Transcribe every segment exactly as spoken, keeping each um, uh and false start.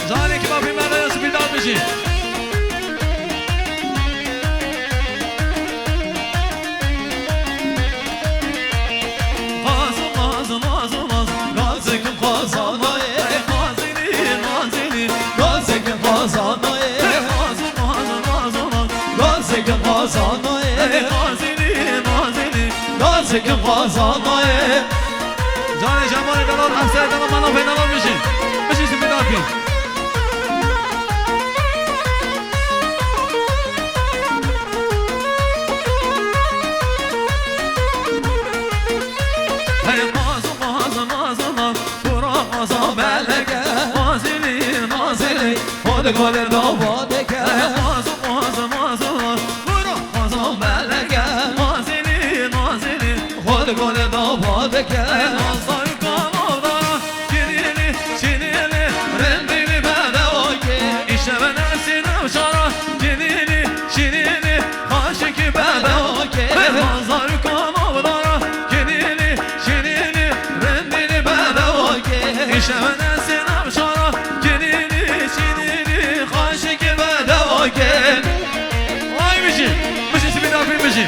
Canekî bapî me de spîdar bijî. Gaz, gaz, gaz, gaz, gazek xwazanayê. Gazînî, gazînî, gazek xwazanayê. Gaz, gaz, gaz, gaz, gazek xwazanayê. Gazînî, gazînî, gazek xwazanayê. Canê Cemalê delal, Efserê delal, mala pê delal bijî. Bijî spîdar bî. Hey, mazlum, mazlum, mazlum, mazlum, bura mazlum, belege. Nazili, nazili, hadi gole dava deke. Hey, mazlum, mazlum, mazlum, mazlum, bura mazlum, belege. Nazili, nazili, hadi gole dava deke. Hey, mazlum, kalavdara, kinili, çinili, rendili, bedevake. İşte ben Ersin Avşar'a, kinili, çinili, Xaşikî bedewakê. Mehman zarûka mavdara, kinînî, şinînî, rindînî bedewakê. Îşev nesî navşara, kinînî, şinînî, xaşikî bedewakê. Vay bijî, bijî, sibîna pî bijî.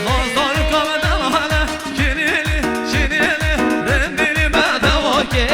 Nazdaruka bedewale, kinînî, şinînî, rindînî bedewakê.